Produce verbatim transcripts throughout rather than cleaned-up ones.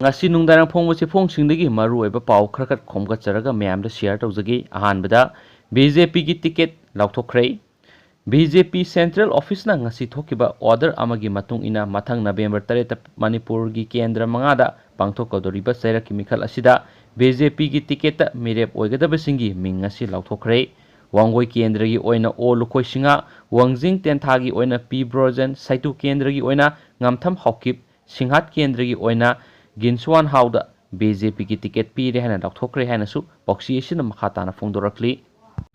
ꯉꯁꯤ ꯅꯨꯡꯗꯥꯡ ꯐꯣꯡꯕ ꯆꯦꯐꯣꯡꯁꯤꯡꯗꯒꯤ ꯃꯔꯨꯑꯣꯏꯕ ꯄꯥꯎ ꯈꯔꯈꯛ ꯈꯣꯝꯒꯠꯆꯔꯒ ꯃꯌꯥꯝꯗ share ꯇꯧꯖꯒꯦ꯫ ꯑꯍꯥꯟꯕꯗ, BJPꯒꯤ ticket ꯂꯥꯎꯊꯣꯛꯈ꯭ꯔꯦ꯫ BJP Central Officeꯅ ꯉꯁꯤ ꯊꯣꯛꯈꯤꯕ order ꯑꯃꯒꯤ ꯃꯇꯨꯡ ꯏꯟꯅ, ꯃꯊꯪ November ꯇꯔꯦꯠꯇ ꯃꯅꯤꯄꯨꯔꯒꯤ ꯀꯦꯟꯗ꯭ꯔ ꯃꯉꯥꯗ ꯄꯥꯡꯊꯣꯛꯀꯗꯧꯔꯤꯕ ꯆꯩꯔꯛꯀꯤ ꯃꯤꯈꯜ ꯑꯁꯤꯗ BJPꯒꯤ ticketꯇ ꯃꯤꯔꯦꯞ ꯑꯣꯏꯒꯗꯕꯁꯤꯡꯒꯤ ꯃꯤꯡ ꯉꯁꯤ ꯂꯥꯎꯊꯣꯛꯈ꯭ꯔꯦ꯫ ꯋꯥꯡꯒꯣꯏ ꯀꯦꯟꯗ꯭ꯔꯒꯤ ꯑꯣꯏꯅ ꯑꯣ ꯂꯨꯈꯣꯏ ꯁꯤꯡꯍ, ꯋꯥꯡꯖꯤꯡ ꯇꯦꯟꯊꯥꯒꯤ ꯑꯣꯏꯅ ꯄꯤ ꯕ꯭ꯔꯣꯖꯦꯟ, ꯁꯥꯏꯇꯨ ꯀꯦꯟꯗ꯭ꯔꯒꯤ ꯑꯣꯏꯅ ꯉꯥꯝꯊꯝ ꯍꯥꯎꯀꯤꯞ, ꯁꯤꯡꯍꯥꯠ ꯀꯦꯟꯗ꯭ꯔꯒꯤ ꯑꯣꯏꯅ ꯒꯤꯟꯁꯋꯥꯟ ꯍꯥꯎꯗ BJPꯒꯤ ticket ꯄꯤꯔꯦ ꯍꯥꯏꯅ ꯂꯥꯎꯊꯣꯛꯈ꯭ꯔꯦ ꯍꯥꯏꯅꯁꯨ ꯄꯥꯎꯆꯦ ꯑꯁꯤꯅ ꯃꯈꯥ ꯇꯥꯅ ꯐꯣꯡꯗꯣꯔꯛꯂꯤ꯫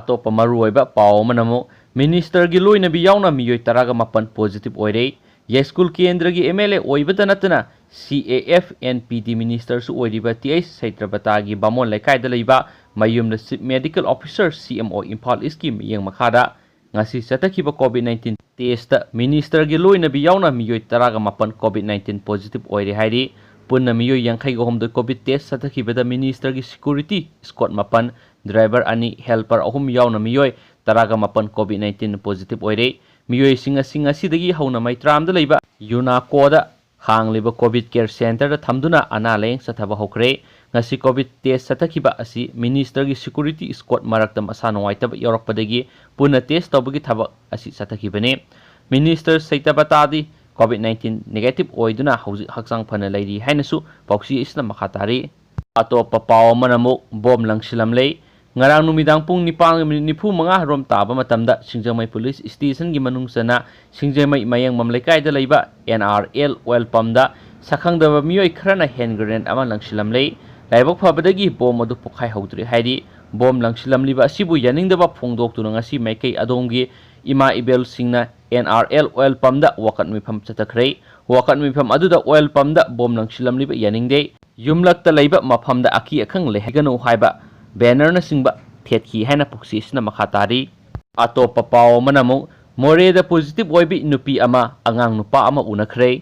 ꯑꯇꯣꯞꯄ ꯃꯔꯨꯑꯣꯏꯕ ꯄꯥꯎ ꯑꯃꯅ ꯑꯃꯨꯛ, ministerꯒꯤ ꯂꯣꯏꯅꯕꯤ ꯌꯥꯎꯅ ꯃꯤꯑꯣꯏ ꯇꯔꯥꯒ ꯃꯥꯄꯟ positive ꯑꯣꯏꯔꯦ꯫ ꯌꯥꯏꯁ꯭ꯀꯨꯜ ꯀꯦꯟꯗ꯭ꯔꯒꯤ MLA ꯑꯣꯏꯕꯇ ꯅꯠꯇꯅ CAF NPD ministerꯁꯨ ꯑꯣꯏꯔꯤꯕ ꯇꯤ ꯑꯩꯆ ꯁꯩꯇ꯭ꯔꯕꯇꯥꯒꯤ ꯕꯥꯃꯣꯟ ꯂꯩꯀꯥꯏꯗ ꯂꯩꯕ ꯃꯌꯨꯝꯗ Chief Medical Officer, CMO, Imphal ꯏꯁ꯭ꯠꯀꯤ ꯃꯤꯠꯌꯦꯡ ꯃꯈꯥꯗ ꯉꯁꯤ ꯆꯠꯊꯈꯤꯕ COVID nineteen testꯇ ministerꯒꯤ ꯂꯣꯏꯅꯕꯤ ꯌꯥꯎꯅ ꯃꯤꯑꯣꯏ ꯇꯔꯥꯒ ꯃꯥꯄꯟ COVID nineteen positive ꯑꯣꯏꯔꯦ ꯍꯥꯏꯔꯤ꯫ ꯄꯨꯟꯅ ꯃꯤꯑꯣꯏ ꯌꯥꯡꯈꯩꯒ ꯍꯨꯝꯗꯣꯏ COVID test ꯆꯠꯊꯈꯤꯕꯗ ministerꯒꯤ security escort ꯃꯥꯄꯟ, driver ꯑꯅꯤ, helper ꯑꯍꯨꯝ ꯌꯥꯎꯅ ꯃꯤꯑꯣꯏ ꯇꯔꯥꯒ ꯃꯥꯄꯟ COVID nineteen positive ꯑꯣꯏꯔꯦ꯫ ꯃꯤꯑꯣꯏꯁꯤꯡ ꯑꯁꯤ ꯉꯁꯤꯗꯒꯤ ꯍꯧꯅ ꯃꯩꯇ꯭ꯔꯥꯝꯗ ꯂꯩꯕ ꯌꯨꯅꯥꯀꯣꯗ ꯍꯥꯡꯂꯤꯕ COVID care centreꯗ ꯊꯝꯗꯨꯅ ꯑꯅꯥ ꯂꯥꯌꯦꯡ ꯆꯠꯊꯕ ꯍꯧꯈ꯭ꯔꯦ꯫ ꯉꯁꯤ COVID test ꯆꯠꯊꯈꯤꯕ ꯑꯁꯤ ministerꯒꯤ security escort ꯃꯔꯛꯇ ꯃꯁꯥ ꯅꯨꯡꯉꯥꯏꯇꯕ ꯌꯥꯎꯔꯛꯄꯗꯒꯤ ꯄꯨꯟꯅ test ꯇꯧꯕꯒꯤ ꯊꯕꯛ ꯑꯁꯤ ꯆꯠꯊꯈꯤꯕꯅꯤ꯫ Minister ꯁꯩꯇꯕꯇꯥꯗꯤ COVID nineteen negative ꯑꯣꯏꯗꯨꯅ ꯍꯧꯖꯤꯛ ꯍꯛꯆꯥꯡ ꯐꯅ ꯂꯩꯔꯤ ꯍꯥꯏꯅꯁꯨ ꯄꯥꯎꯆꯦ ꯑꯁꯤꯅ ꯃꯈꯥ ꯇꯥꯔꯤ꯫ ꯑꯇꯣꯞꯄ ꯄꯥꯎ ꯑꯃꯅ ꯑꯃꯨꯛ ꯕꯣꯝ ꯂꯪꯁꯤꯜꯂꯝꯂꯦ꯫ ꯉꯔꯥꯡ ꯅꯨꯃꯤꯗꯥꯡ ꯄꯨꯡ ꯅꯤꯄꯥꯟꯒ ꯃꯤꯅꯤꯠ ꯅꯤꯐꯨ ꯃꯉꯥ ꯔꯣꯝ ꯇꯥꯕ ꯃꯇꯝꯗ ꯁꯤꯡꯖꯃꯩ ꯄꯨꯂꯤꯁ ꯁ꯭ꯇꯦꯁꯟꯒꯤ ꯃꯅꯨꯡ ꯆꯟꯅ ꯁꯤꯡꯖꯃꯩ ꯃꯌꯦꯡꯕꯝ ꯂꯩꯀꯥꯏꯗ ꯂꯩꯕ NRL oil pumpꯇ ꯁꯛꯈꯪꯗꯕ ꯃꯤꯑꯣꯏ ꯈꯔꯅ hand grenade ꯑꯃ ꯂꯪꯁꯤꯜꯂꯝꯂꯦ꯫ ꯂꯥꯏꯕꯛ ꯐꯕꯗꯒꯤ ꯕꯣꯝ ꯑꯗꯨ ꯄꯣꯈꯥꯏꯍꯧꯗ꯭ꯔꯦ ꯍꯥꯏꯔꯤ꯫ ꯕꯣꯝ ꯂꯪꯁꯤꯜꯂꯝꯂꯤꯕ ꯑꯁꯤꯕꯨ ꯌꯥꯅꯤꯡꯗꯕ ꯐꯣꯡꯗꯣꯛꯇꯨꯅ ꯉꯁꯤ ꯃꯥꯏꯀꯩ ꯑꯗꯣꯝꯒꯤ ꯏꯃꯥ ꯏꯕꯦꯜꯁꯤꯡꯅ NRL oil pumpꯇ ꯋꯥꯀꯠ ꯃꯤꯐꯝ ꯆꯠꯊꯈ꯭ꯔꯦ꯫ ꯋꯥꯀꯠ ꯃꯤꯐꯝ ꯑꯗꯨꯗ oil pumpꯇ ꯕꯣꯝ ꯂꯪꯁꯤꯜꯂꯝꯂꯤꯕ ꯌꯥꯅꯤꯡꯗꯦ, ꯌꯨꯝꯂꯛꯇ ꯂꯩꯕ ꯃꯐꯝꯗ ꯑꯀꯤ ꯑꯈꯪ ꯂꯩꯍꯟꯒꯅꯨ ꯍꯥꯏꯕ bannerꯅꯆꯤꯡꯕ ꯊꯦꯠꯈꯤ ꯍꯥꯏꯅ ꯄꯥꯎꯆꯦ ꯑꯁꯤꯅ ꯃꯈꯥ ꯇꯥꯔꯤ꯫ ꯑꯇꯣꯞꯄ ꯄꯥꯎ ꯑꯃꯅ ꯑꯃꯨꯛ ꯃꯣꯔꯦꯗ positive ꯑꯣꯏꯕꯤ ꯅꯨꯄꯤ ꯑꯃ, ꯑꯉꯥꯡ ꯅꯨꯄꯥ ꯑꯃ ꯎꯅꯈ꯭ꯔꯦ꯫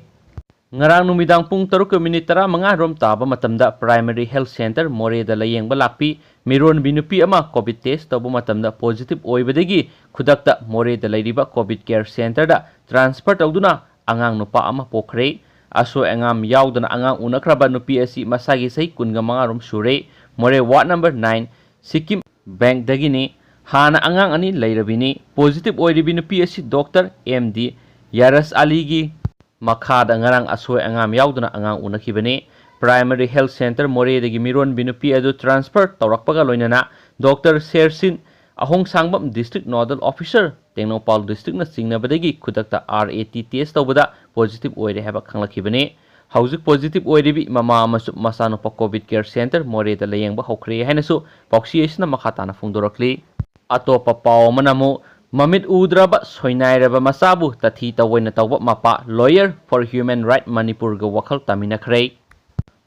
ꯉꯔꯥꯡ ꯅꯨꯃꯤꯗꯥꯡ ꯄꯨꯡ ꯇꯔꯨꯛꯀ ꯃꯤꯅꯤꯠ ꯇꯔꯥꯃꯉꯥ ꯔꯣꯝ ꯇꯥꯕ ꯃꯇꯝꯗ Primary Health Centre ꯃꯣꯔꯦꯗ ꯂꯥꯌꯦꯡꯕ ꯂꯥꯛꯄꯤ ꯃꯤꯔꯣꯟꯕꯤ ꯅꯨꯄꯤ ꯑꯃ COVID test ꯇꯧꯕ ꯃꯇꯝꯗ positive ꯑꯣꯏꯕꯗꯒꯤ ꯈꯨꯗꯛꯇ ꯃꯣꯔꯦꯗ ꯂꯩꯔꯤꯕ COVID care centreꯗ transfer ꯇꯧꯗꯨꯅ ꯑꯉꯥꯡ ꯅꯨꯄꯥ ꯑꯃ ꯄꯣꯛꯈ꯭ꯔꯦ꯫ ꯑꯁꯣꯏ ꯑꯉꯥꯝ ꯌꯥꯎꯗꯅ ꯑꯉꯥꯡ ꯎꯅꯈ꯭ꯔꯕ ꯅꯨꯄꯤ ꯑꯁꯤ ꯃꯁꯥꯒꯤ ꯆꯍꯤ ꯀꯨꯟꯒ ꯃꯉꯥ ꯔꯣꯝ ꯁꯨꯔꯦ꯫ ꯃꯣꯔꯦ ꯋꯥꯔꯗ ꯅꯝꯕꯔ ꯅꯥꯏꯟ, ꯁꯤꯛꯀꯤꯝ ꯕꯦꯡꯗꯒꯤꯅꯤ꯫ ꯍꯥꯟꯅ ꯑꯉꯥꯡ ꯑꯅꯤ ꯂꯩꯔꯕꯤꯅꯤ꯫ ꯄꯣꯖꯤꯇꯤꯚ ꯑꯣꯏꯔꯤꯕꯤ ꯅꯨꯄꯤ ꯑꯁꯤ ꯗꯣꯛꯇꯔ ꯑꯦꯝ ꯗꯤ ꯌꯥꯔꯁ ꯑꯂꯤꯒꯤ ꯃꯈꯥꯗ ꯉꯔꯥꯡ ꯑꯁꯣꯏ ꯑꯉꯥꯝ ꯌꯥꯎꯗꯅ ꯑꯉꯥꯡ ꯎꯅꯈꯤꯕꯅꯤ꯫ ꯄ꯭ꯔꯥꯏꯃꯔꯤ ꯍꯦꯜꯊ ꯁꯦꯟꯇꯔ ꯃꯣꯔꯦꯗꯒꯤ ꯃꯤꯔꯣꯟꯕꯤ ꯅꯨꯄꯤ ꯑꯗꯨ ꯇ꯭ꯔꯥꯟꯁꯐꯔ ꯇꯧꯔꯛꯄꯒ ꯂꯣꯏꯅꯅ ꯗꯣꯛꯇꯔ ꯁꯦꯔꯁꯤꯟ ꯑꯍꯣꯡꯁꯥꯡꯕꯝ ꯗꯤꯁꯇ꯭ꯔꯤꯛ ꯅꯣꯗꯜ ꯑꯣꯐꯤꯁꯔ ꯇꯦꯡꯅꯧꯄꯥꯜ ꯗꯤꯁꯇ꯭ꯔꯤꯛꯅ ꯆꯤꯡꯅꯕꯗꯒꯤ ꯈꯨꯗꯛꯇ ꯑꯥꯔ ꯑꯦ ꯇꯤ ꯇꯦꯁ ꯇꯧꯕꯗ ꯄꯣꯖꯤꯇꯤꯚ ꯑꯣꯏꯔꯦ ꯍꯥꯏꯕ ꯈꯪꯂꯛꯈꯤꯕꯅꯤ꯫ ꯍꯧꯖꯤꯛ ꯄꯣꯖꯤꯇꯤꯚ ꯑꯣꯏꯔꯤꯕꯤ ꯃꯃꯥ ꯑꯃꯁꯨꯡ ꯃꯆꯥꯅꯨꯄꯥ ꯀꯣꯚꯤꯗ ꯀꯦꯌꯔ ꯁꯦꯟꯇꯔ ꯃꯣꯔꯦꯗ ꯂꯥꯌꯦꯡꯕ ꯍꯧꯈ꯭ꯔꯦ ꯍꯥꯏꯅꯁꯨ ꯄꯥꯎꯆꯦ ꯑꯁꯤꯅ ꯃꯈꯥ ꯇꯥꯅ ꯐꯣꯡꯗꯣꯔꯛꯂꯤ꯫ ꯑꯇꯣꯞꯄ ꯄꯥꯎ ꯑꯃꯅ ꯑꯃꯨꯛ ꯃꯃꯤꯠ ꯎꯗ꯭ꯔꯕ ꯁꯣꯏꯅꯥꯏꯔꯕ ꯃꯆꯥꯕꯨ ꯇꯥꯊꯤ ꯇꯧꯑꯣꯏꯅ ꯇꯧꯕ ꯃꯄꯥ Lawyer for Human Right ꯃꯅꯤꯄꯨꯔꯒ ꯋꯥꯈꯜ ꯇꯥꯃꯤꯟꯅꯈ꯭ꯔꯦ꯫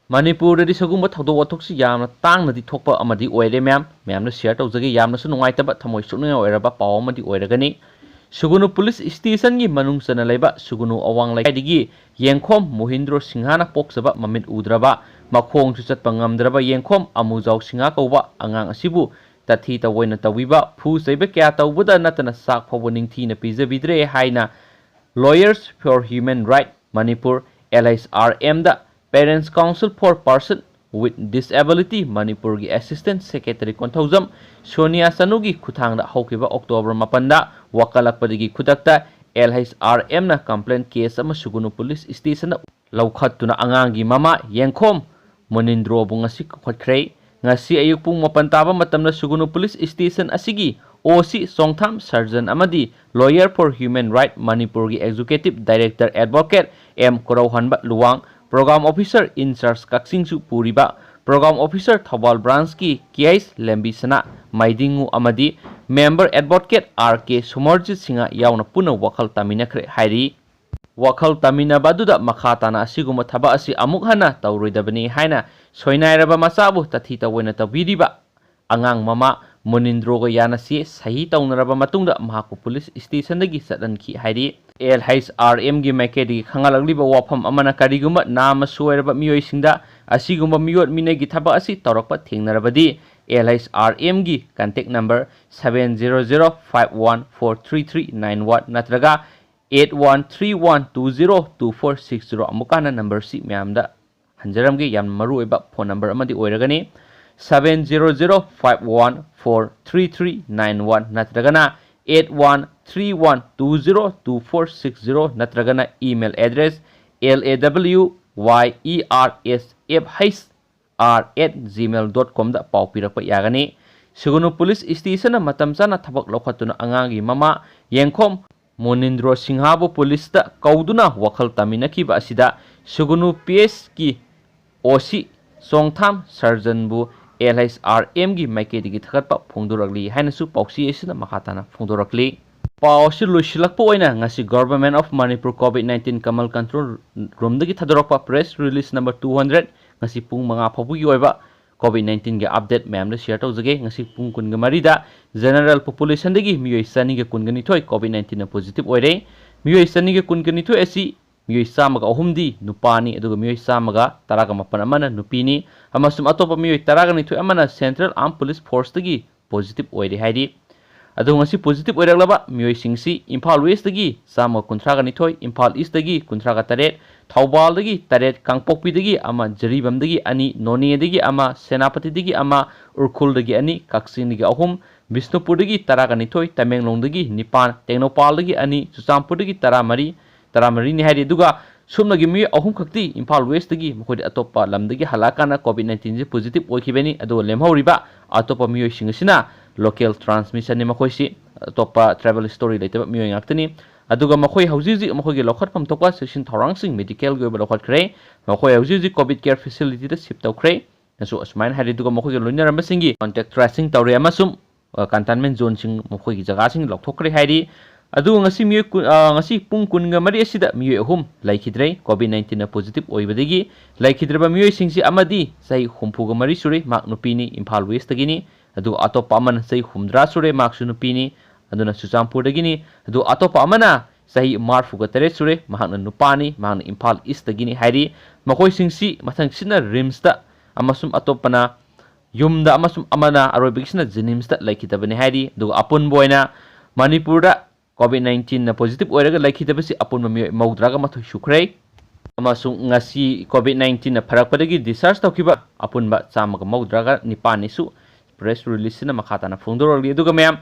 ꯃꯅꯤꯄꯨꯔꯗꯗꯤ ꯁꯤꯒꯨꯝꯕ ꯊꯧꯗꯣꯛ ꯋꯥꯊꯣꯛꯁꯤ ꯌꯥꯝꯅ ꯇꯥꯡꯅꯗꯤ ꯊꯣꯛꯄ ꯑꯃꯗꯤ ꯑꯣꯏꯔꯦ꯫ ꯃꯌꯥꯝ, ꯃꯌꯥꯝꯅ ꯁꯤꯌꯔ ꯇꯧꯖꯒꯦ꯫ ꯌꯥꯝꯅꯁꯨ ꯅꯨꯡꯉꯥꯏꯇꯕ, ꯊꯃꯣꯏ ꯁꯣꯛꯅꯤꯡꯉꯥꯏ ꯑꯣꯏꯔꯕ ꯄꯥꯎ ꯑꯃꯗꯤ ꯑꯣꯏꯔꯒꯅꯤ꯫ ꯁꯨꯒꯨꯅꯨ ꯄꯨꯂꯤꯁ ꯁ꯭ꯇꯦꯁꯟꯒꯤ ꯃꯅꯨꯡ ꯆꯟꯅ ꯂꯩꯕ ꯁꯨꯒꯨꯅꯨ ꯑꯋꯥꯡ ꯂꯩꯀꯥꯏꯗꯒꯤ ꯌꯦꯡꯈꯣꯝ ꯃꯣꯍꯤꯟꯗ꯭ꯔꯣ ꯁꯤꯡꯍꯥꯅ ꯄꯣꯛꯆꯕ ꯃꯃꯤꯠ ꯎꯗ꯭ꯔꯕ, ꯃꯈꯣꯡꯁꯨ ꯆꯠꯄ ꯉꯝꯗ꯭ꯔꯕ ꯌꯦꯡꯈꯣꯝ ꯑꯃꯨꯖꯥꯎ ꯁꯤꯡꯍꯥ ꯀꯧꯕ ꯑꯉꯥꯡ ꯑꯁꯤꯕꯨ ꯇꯥꯊꯤ ꯇꯧꯑꯣꯏꯅ ꯇꯧꯕꯤꯕ, ꯐꯨ ꯆꯩꯕ ꯀꯌꯥ ꯇꯧꯕꯗ ꯅꯠꯇꯅ ꯆꯥꯛ ꯐꯥꯎꯕ ꯅꯤꯡꯊꯤꯅ ꯄꯤꯖꯕꯤꯗ꯭ꯔꯦ ꯍꯥꯏꯅ Lawyers for Human Right Manipur, L H R M the Parents Council for Person with Disability ꯃꯅꯤꯄꯨꯔꯒꯤ ꯑꯦꯁꯤꯁꯇꯦꯟꯠ ꯁꯦꯀ꯭ꯔꯦꯇꯔꯤ ꯀꯣꯟꯊꯧꯖꯝ ꯁꯣꯅꯤꯌꯥ ꯆꯅꯨꯒꯤ ꯈꯨꯠꯊꯥꯡꯗ ꯍꯧꯈꯤꯕ ꯑꯣꯛꯇꯣꯕꯔ ꯃꯥꯄꯟꯗ ꯋꯥꯀꯠꯂꯛꯄꯗꯒꯤ ꯈꯨꯗꯛꯇ L H R M ꯅ ꯀꯝꯄ꯭ꯂꯦꯟ ꯀꯦꯁ ꯑꯃ ꯁꯨꯒꯨꯅꯨ ꯄꯨꯂꯤꯁ ꯁ꯭ꯇꯦꯁꯟꯗ ꯂꯧꯈꯠꯇꯨꯅ ꯑꯉꯥꯡꯒꯤ ꯃꯃꯥ ꯌꯦꯡꯈꯣꯝ ꯃꯨꯅꯤꯟꯗ꯭ꯔꯣꯕꯨ ꯉꯁꯤ ꯀꯧꯈꯠꯈ꯭ꯔꯦ꯫ ꯉꯁꯤ ꯑꯌꯨꯛ ꯄꯨꯡ ꯃꯥꯄꯟ ꯇꯥꯕ ꯃꯇꯝꯗ ꯁꯨꯒꯨꯅꯨ ꯄꯨꯂꯤꯁ ꯁ꯭ꯇꯦꯁꯟ ꯑꯁꯤꯒꯤ ꯑꯣ ꯁꯤ ꯆꯣꯡꯊꯥꯝ ꯁꯔꯖꯟ ꯑꯃꯗꯤ Lawyer for Human Right ꯃꯅꯤꯄꯨꯔꯒꯤ executive director advocate M Korouhanba Luwang, programme officer in charge ꯀꯛꯆꯤꯡꯁꯨ ꯄꯨꯔꯤꯕ ꯄ꯭ꯔꯣꯒ꯭ꯔꯥꯝ ꯑꯣꯐꯤꯁꯔ ꯊꯧꯕꯥꯜ ꯕ꯭ꯔꯥꯟꯁꯀꯤ ꯀꯦ ꯑꯩꯆ ꯂꯦꯝꯕꯤꯁꯅꯥ ꯃꯥꯏꯗꯤꯡꯉꯨ ꯑꯃꯗꯤ member advocate R K Somarjit Singh ꯌꯥꯎꯅ ꯄꯨꯟꯅ ꯋꯥꯈꯜ ꯇꯥꯃꯤꯟꯅꯈ꯭ꯔꯦ ꯍꯥꯏꯔꯤ꯫ ꯋꯥꯈꯜ ꯇꯥꯃꯤꯟꯅꯕ ꯑꯗꯨꯗ ꯃꯈꯥ ꯇꯥꯅ ꯑꯁꯤꯒꯨꯝꯕ ꯊꯕꯛ ꯑꯁꯤ ꯑꯃꯨꯛ ꯍꯟꯅ ꯇꯧꯔꯣꯏꯗꯕꯅꯤ ꯍꯥꯏꯅ ꯁꯣꯏꯅꯥꯏꯔꯕ ꯃꯆꯥꯕꯨ ꯇꯥꯊꯤ ꯇꯧꯑꯣꯏꯅ ꯇꯧꯕꯤꯔꯤꯕ ꯑꯉꯥꯡ ꯃꯃꯥ ꯃꯨꯅꯤꯟꯗ꯭ꯔꯣꯒ ꯌꯥꯅ ꯆꯦ ꯁꯍꯤ ꯇꯧꯅꯔꯕ ꯃꯇꯨꯡꯗ ꯃꯍꯥꯛꯄꯨ ꯄꯨꯂꯤꯁ ꯁ꯭ꯇꯦꯁꯟꯗꯒꯤ ꯆꯠꯍꯟꯈꯤ ꯍꯥꯏꯔꯤ꯫ L H R M ꯒꯤ ꯃꯥꯏꯀꯩꯗꯒꯤ ꯈꯪꯍꯜꯂꯛꯂꯤꯕ ꯋꯥꯐꯝ ꯑꯃꯅ, ꯀꯔꯤꯒꯨꯝꯕ ꯅꯥꯝꯃ ꯁꯣꯏꯔꯕ ꯃꯤꯑꯣꯏꯁꯤꯡꯗ ꯑꯁꯤꯒꯨꯝꯕ ꯃꯤꯑꯣꯠ ꯃꯤꯅꯩꯒꯤ ꯊꯕꯛ ꯑꯁꯤ ꯇꯧꯔꯛꯄ ꯊꯦꯡꯅꯔꯕꯗꯤ, L H R M ꯒꯤ contact number seven zero zero five one four three three nine one ꯅꯠꯇ꯭ꯔꯒ eight one three one two zero two four six zero꯫ ꯑꯃꯨꯛ ꯍꯟꯅ ꯅꯝꯕꯔꯁꯤ ꯃꯌꯥꯝꯗ ꯍꯟꯖꯔꯝꯒꯦ, ꯌꯥꯝ ꯃꯔꯨꯑꯣꯏꯕ ꯐꯣꯟ ꯅꯝꯕꯔ ꯑꯃꯗꯤ ꯑꯣꯏꯔꯒꯅꯤ, seven zero zero five one four three three nine one ꯅꯠꯇ꯭ꯔꯒꯅ eight one three one two zero two four six zero ꯅꯠꯇ꯭ꯔꯒꯅ email address L A W Y E R S F H R at gmail dot com ꯗ ꯄꯥꯎ ꯄꯤꯔꯛꯄ ꯌꯥꯒꯅꯤ꯫ ꯁꯨꯒꯨꯅꯨ police ꯁ꯭ꯇꯦꯁꯟꯅ ꯃꯇꯝ ꯆꯥꯅ ꯊꯕꯛ ꯂꯧꯈꯠꯇꯨꯅ ꯑꯉꯥꯡꯒꯤ ꯃꯃꯥ ꯌꯦꯡꯈꯣꯝ ꯃꯣꯅꯤꯟꯗ꯭ꯔꯣ ꯁꯤꯡꯍꯕꯨ ꯄꯨꯂꯤꯁꯇ ꯀꯧꯗꯨꯅ ꯋꯥꯈꯜ ꯇꯥꯃꯤꯟꯅꯈꯤꯕ ꯑꯁꯤꯗ ꯁꯨꯒꯨꯅꯨ P S ꯀꯤ O C ꯆꯣꯡꯊꯥꯝ ꯁꯔꯖꯟꯕꯨ L H R M ꯒꯤ ꯃꯥꯏꯀꯩꯗꯒꯤ ꯊꯥꯒꯠꯄ ꯐꯣꯡꯗꯣꯔꯛꯂꯤ ꯍꯥꯏꯅꯁꯨ ꯄꯥꯎꯆꯦ ꯑꯁꯤꯅ ꯃꯈꯥ ꯇꯥꯅ ꯐꯣꯡꯗꯣꯔꯛꯂꯤ꯫ ꯄꯥꯎ ꯑꯁꯤ ꯂꯣꯏꯁꯤꯜꯂꯛꯄ ꯑꯣꯏꯅ ꯉꯁꯤ Government of Manipur COVID nineteen Kamal control room ꯗꯒꯤ ꯊꯥꯗꯣꯔꯛꯄ press release number two hundred, ꯉꯁꯤ ꯄꯨꯡ ꯃꯉꯥ ꯐꯥꯎꯕꯒꯤ ꯑꯣꯏꯕ COVID nineteen ꯒꯤ update ꯃꯌꯥꯝꯗ share ꯇꯧꯖꯒꯦ꯫ ꯉꯁꯤ ꯄꯨꯡ ꯀꯨꯟꯒ ꯃꯔꯤꯗ general population ꯗꯒꯤ ꯃꯤꯑꯣꯏ ꯆꯅꯤꯒ ꯀꯨꯟꯒ ꯅꯤꯊꯣꯏ COVID nineteen ꯅ positive ꯑꯣꯏꯔꯦ꯫ ꯃꯤꯑꯣꯏ ꯆꯅꯤꯒ ꯀꯨꯟꯒ ꯅꯤꯊꯣꯏ ꯑꯁꯤ ꯃꯤꯑꯣꯏ ꯆꯥꯝꯃꯒ ꯑꯍꯨꯝꯗꯤ ꯅꯨꯄꯥꯅꯤ, ꯑꯗꯨꯒ ꯃꯤꯑꯣꯏ ꯆꯥꯝꯃꯒ ꯇꯔꯥꯒ ꯃꯥꯄꯟ ꯑꯃꯅ ꯅꯨꯄꯤꯅꯤ, ꯑꯃꯁꯨꯡ ꯑꯇꯣꯞꯄ ꯃꯤꯑꯣꯏ ꯇꯔꯥꯒ ꯅꯤꯊꯣꯏ ꯑꯃꯅ Central Armed Police Force ꯗꯒꯤ positive ꯑꯣꯏꯔꯦ ꯍꯥꯏꯔꯤ꯫ ꯑꯗꯨꯒ ꯉꯁꯤ positive ꯑꯣꯏꯔꯛꯂꯕ ꯃꯤꯑꯣꯏꯁꯤꯡꯁꯤ ꯏꯝꯐꯥꯜ West ꯇꯒꯤ ꯆꯥꯝꯃꯒ ꯀꯨꯟꯊ꯭ꯔꯥꯒ ꯅꯤꯊꯣꯏ, ꯏꯝꯐꯥꯜ East ꯇꯒꯤ ꯀꯨꯟꯊ꯭ꯔꯥꯒ ꯇꯔꯦꯠ, ꯊꯧꯕꯥꯜꯗꯒꯤ ꯇꯔꯦꯠ, ꯀꯥꯡꯄꯣꯛꯄꯤꯗꯒꯤ ꯑꯃ, ꯖꯔꯤꯕꯝꯗꯒꯤ ꯑꯅꯤ, ꯅꯣꯅꯦꯗꯒꯤ ꯑꯃ, ꯁꯦꯅꯥꯄꯇꯤꯗꯒꯤ ꯑꯃ, ꯎꯈ꯭ꯔꯨꯜꯗꯒꯤ ꯑꯅꯤ, ꯀꯛꯆꯤꯡꯗꯒꯤ ꯑꯍꯨꯝ, ꯕꯤꯁꯅꯨꯄꯨꯔꯗꯒꯤ ꯇꯔꯥꯒ ꯅꯤꯊꯣꯏ, ꯇꯃꯦꯡꯂꯣꯡꯗꯒꯤ ꯅꯤꯄꯥꯟ, ꯇꯦꯡꯅꯧꯄꯥꯜꯗꯒꯤ ꯑꯅꯤ, ꯆꯨꯔꯆꯥꯟꯄꯨꯔꯗꯒꯤ ꯇꯔꯥꯃꯔꯤ, ꯇꯔꯥꯃꯔꯤꯅꯤ ꯍꯥꯏꯔꯤ꯫ ꯑꯗꯨꯒ ꯁꯨꯞꯅꯒꯤ ꯃꯤꯑꯣꯏ ꯑꯍꯨꯝ ꯈꯛꯇꯤ ꯏꯝꯐꯥꯜ West ꯇꯒꯤ, ꯃꯈꯣꯏꯗꯤ ꯑꯇꯣꯞꯄ ꯂꯝꯗꯒꯤ ꯍꯜꯂꯛꯑꯀꯥꯟꯗ COVID nineteen ꯁꯦ positive ꯑꯣꯏꯈꯤꯕꯅꯤ꯫ ꯑꯗꯨꯒ ꯂꯦꯝꯍꯧꯔꯤꯕ ꯑꯇꯣꯞꯄ ꯃꯤꯑꯣꯏꯁꯤꯡ ꯑꯁꯤꯅ local transmission ꯅꯤ, ꯃꯈꯣꯏꯁꯤ ꯑꯇꯣꯞꯄ travel history ꯂꯩꯇꯕ ꯃꯤꯑꯣꯏ ꯉꯥꯛꯇꯅꯤ꯫ ꯑꯗꯨꯒ ꯃꯈꯣꯏ ꯍꯧꯖꯤꯛ ꯍꯧꯖꯤꯛ ꯃꯈꯣꯏꯒꯤ ꯂꯧꯈꯠꯐꯝ ꯊꯣꯛꯄ ꯆꯦꯛꯁꯤꯟ ꯊꯧꯔꯥꯡꯁꯤꯡ medical ꯒꯤ ꯑꯣꯏꯕ ꯂꯧꯈꯠꯈ꯭ꯔꯦ꯫ ꯃꯈꯣꯏ ꯍꯧꯖꯤꯛ ꯍꯧꯖꯤꯛ COVID care facility ꯗ shift ꯇꯧꯈ꯭ꯔꯦ꯫ ꯅꯁꯨ ꯑꯁꯨꯃꯥꯏꯅ ꯍꯥꯏꯔꯤ꯫ ꯑꯗꯨꯒ ꯃꯈꯣꯏꯒ ꯂꯣꯏꯅꯔꯝꯕꯁꯤꯡꯒꯤ contact tracing ꯇꯧꯔꯦ ꯑꯃꯁꯨꯡ, ꯑ, containment zone ꯁꯤꯡ ꯃꯈꯣꯏꯒꯤ ꯖꯒꯥꯁꯤꯡ ꯂꯧꯊꯣꯛꯈ꯭ꯔꯦ ꯍꯥꯏꯔꯤ꯫ ꯑꯗꯨꯒ ꯉꯁꯤ ꯃꯤꯑꯣꯏ ꯀꯨꯟ, ꯑ, ꯉꯁꯤ ꯄꯨꯡ ꯀꯨꯟꯒ ꯃꯔꯤ ꯑꯁꯤꯗ ꯃꯤꯑꯣꯏ ꯑꯍꯨꯝ ꯂꯩꯈꯤꯗ꯭ꯔꯦ꯫ COVID nineteen ꯅ positive ꯑꯣꯏꯕꯗꯒꯤ ꯂꯩꯈꯤꯗ꯭ꯔꯕ ꯃꯤꯑꯣꯏꯁꯤꯡꯁꯤ ꯑꯃꯗꯤ ꯆꯍꯤ ꯍꯨꯝꯐꯨꯒ ꯃꯔꯤ ꯁꯨꯔꯦ, ꯃꯍꯥꯛ ꯅꯨꯄꯤꯅꯤ, ꯏꯝꯐꯥꯜ West ꯇꯒꯤꯅꯤ꯫ ꯑꯗꯨꯒ ꯑꯇꯣꯞꯄ ꯑꯃꯅ ꯆꯍꯤ ꯍꯨꯝꯗ꯭ꯔꯥ ꯁꯨꯔꯦ, ꯃꯍꯥꯛꯁꯨ ꯅꯨꯄꯤꯅꯤ, ꯑꯗꯨꯅ ꯆꯨꯔꯆꯥꯟꯄꯨꯔꯗꯒꯤꯅꯤ꯫ ꯑꯗꯨꯒ ꯑꯇꯣꯞꯄ ꯑꯃꯅ ꯆꯍꯤ ꯃꯔꯤꯐꯨꯒ ꯇꯔꯦꯠ ꯁꯨꯔꯦ, ꯃꯍꯥꯛꯅ ꯅꯨꯄꯥꯅꯤ, ꯃꯍꯥꯛꯅ ꯏꯝꯐꯥꯜ East ꯇꯒꯤꯅꯤ ꯍꯥꯏꯔꯤ꯫ ꯃꯈꯣꯏꯁꯤꯡꯁꯤ ꯃꯊꯪꯁꯤꯅ RIMS ꯇ ꯑꯃꯁꯨꯡ ꯑꯇꯣꯞꯄꯅ ꯌꯨꯝꯗ ꯑꯃꯁꯨꯡ ꯑꯃꯅ, ꯑꯔꯣꯏꯕꯒꯤꯁꯤꯅ JNIMS ꯇ ꯂꯩꯈꯤꯗꯕꯅꯤ ꯍꯥꯏꯔꯤ꯫ ꯑꯗꯨꯒ ꯑꯄꯨꯟꯕ ꯑꯣꯏꯅ ꯃꯅꯤꯄꯨꯔꯗ COVID nineteenꯅ positive ꯑꯣꯏꯔꯒ ꯂꯩꯈꯤꯗꯕꯁꯤ ꯑꯄꯨꯟꯕ ꯃꯤꯑꯣꯏ ꯃꯧꯗ꯭ꯔꯥꯒ ꯃꯥꯊꯣꯏ ꯁꯨꯈ꯭ꯔꯦ꯫ ꯑꯃꯁꯨꯡ ꯉꯁꯤ COVID nineteenꯅ ꯐꯔꯛꯄꯗꯒꯤ discharge ꯇꯧꯈꯤꯕ ꯑꯄꯨꯟꯕ ꯆꯥꯝꯃꯒ ꯃꯧꯗ꯭ꯔꯥꯒ ꯅꯤꯄꯥꯟꯅꯤꯁꯨ press releaseꯁꯤꯅ ꯃꯈꯥ ꯇꯥꯅ ꯐꯣꯡꯗꯣꯔꯛꯂꯤ꯫ ꯑꯗꯨꯒ ꯃꯌꯥꯝ,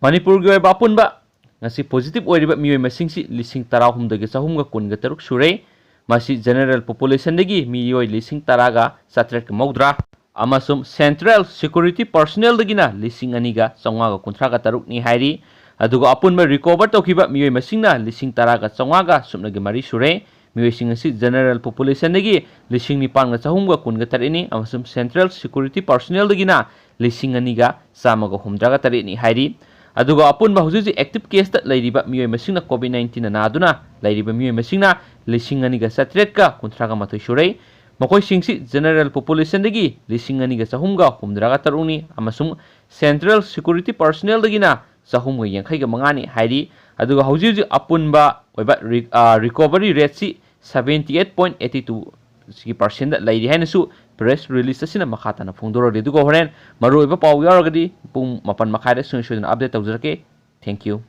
ꯃꯅꯤꯄꯨꯔꯒꯤ ꯑꯣꯏꯕ ꯑꯄꯨꯟꯕ ꯉꯁꯤ positive ꯑꯣꯏꯔꯤꯕ ꯃꯤꯑꯣꯏ ꯃꯁꯤꯡꯁꯤ ꯂꯤꯁꯤꯡ ꯇꯔꯥꯍꯨꯝꯗꯣꯏꯒ ꯆꯍꯨꯝꯒ ꯀꯨꯟꯒ ꯇꯔꯨꯛ ꯁꯨꯔꯦ꯫ ꯃꯁꯤ general populationꯗꯒꯤ ꯃꯤꯑꯣꯏ ꯂꯤꯁꯤꯡ ꯇꯔꯥꯒ ꯆꯥꯇ꯭ꯔꯦꯠꯀ ꯃꯧꯗ꯭ꯔꯥ ꯑꯃꯁꯨꯡ central security personnelꯗꯒꯤꯅ ꯂꯤꯁꯤꯡ ꯑꯅꯤꯒ ꯆꯥꯝꯃꯉꯥꯒ ꯀꯨꯟꯊ꯭ꯔꯥꯒ ꯇꯔꯨꯛꯅꯤ ꯍꯥꯏꯔꯤ꯫ ꯑꯗꯨꯒ ꯑꯄꯨꯟꯕ recover ꯇꯧꯈꯤꯕ ꯃꯤꯑꯣꯏ ꯃꯁꯤꯡꯅ ꯂꯤꯁꯤꯡ ꯇꯔꯥꯒ ꯆꯥꯝꯃꯉꯥꯒ ꯁꯨꯞꯅꯒꯤ ꯃꯔꯤ ꯁꯨꯔꯦ꯫ ꯃꯤꯑꯣꯏꯁꯤꯡ ꯑꯁꯤ general populationꯗꯒꯤ ꯂꯤꯁꯤꯡ ꯅꯤꯄꯥꯟꯒ ꯆꯍꯨꯝꯒ ꯀꯨꯟꯒ ꯇꯔꯦꯠꯅꯤ ꯑꯃꯁꯨꯡ central security personnelꯗꯒꯤꯅ ꯂꯤꯁꯤꯡ ꯑꯅꯤꯒ ꯆꯥꯝꯃꯒ ꯍꯨꯝꯗ꯭ꯔꯥꯒ ꯇꯔꯦꯠꯅꯤ ꯍꯥꯏꯔꯤ꯫ ꯑꯗꯨꯒ ꯑꯄꯨꯟꯕ ꯍꯧꯖꯤꯛ ꯍꯧꯖꯤꯛ active caseꯇ ꯂꯩꯔꯤꯕ ꯃꯤꯑꯣꯏ ꯃꯁꯤꯡꯅ COVID nineteenꯅ ꯅꯥꯗꯨꯅ ꯂꯩꯔꯤꯕ ꯃꯤꯑꯣꯏ ꯃꯁꯤꯡꯅ ꯂꯤꯁꯤꯡ ꯑꯅꯤꯒ ꯆꯥꯇ꯭ꯔꯦꯠꯀ ꯀꯨꯟꯊ꯭ꯔꯥꯒ ꯃꯥꯊꯣꯏ ꯁꯨꯔꯦ꯫ ꯃꯈꯣꯏꯁꯤꯡꯁꯤ general populationꯗꯒꯤ ꯂꯤꯁꯤꯡ ꯑꯅꯤꯒ ꯆꯍꯨꯝꯒ ꯍꯨꯝꯗ꯭ꯔꯥꯒ ꯇꯔꯨꯛꯅꯤ ꯑꯃꯁꯨꯡ central security personnelꯗꯒꯤꯅ ꯆꯍꯨꯝꯒ ꯌꯥꯡꯈꯩꯒ ꯃꯉꯥꯅꯤ ꯍꯥꯏꯔꯤ꯫ ꯑꯗꯨꯒ ꯍꯧꯖꯤꯛ ꯍꯧꯖꯤꯛ ꯑꯄꯨꯟꯕ ꯑꯣꯏꯕ ꯔꯤ-, ꯑ, recovery rateꯁꯤ seventy eight point eighty two ꯁꯤꯒꯤ percentꯗ ꯂꯩꯔꯤ ꯍꯥꯏꯅꯁꯨ press release ꯑꯁꯤꯅ ꯃꯈꯥ ꯇꯥꯅ ꯐꯣꯡꯗꯣꯔꯛꯂꯤ꯫ ꯑꯗꯨꯒ ꯍꯣꯔꯦꯟ ꯃꯔꯨꯑꯣꯏꯕ ꯄꯥꯎ ꯌꯥꯎꯔꯒꯗꯤ ꯄꯨꯡ ꯃꯥꯄꯟ ꯃꯈꯥꯏꯗ ꯁꯨꯡꯁꯣꯏ ꯁꯣꯏꯗꯅ update ꯇꯧꯖꯔꯛꯀꯦ꯫ Thank you꯫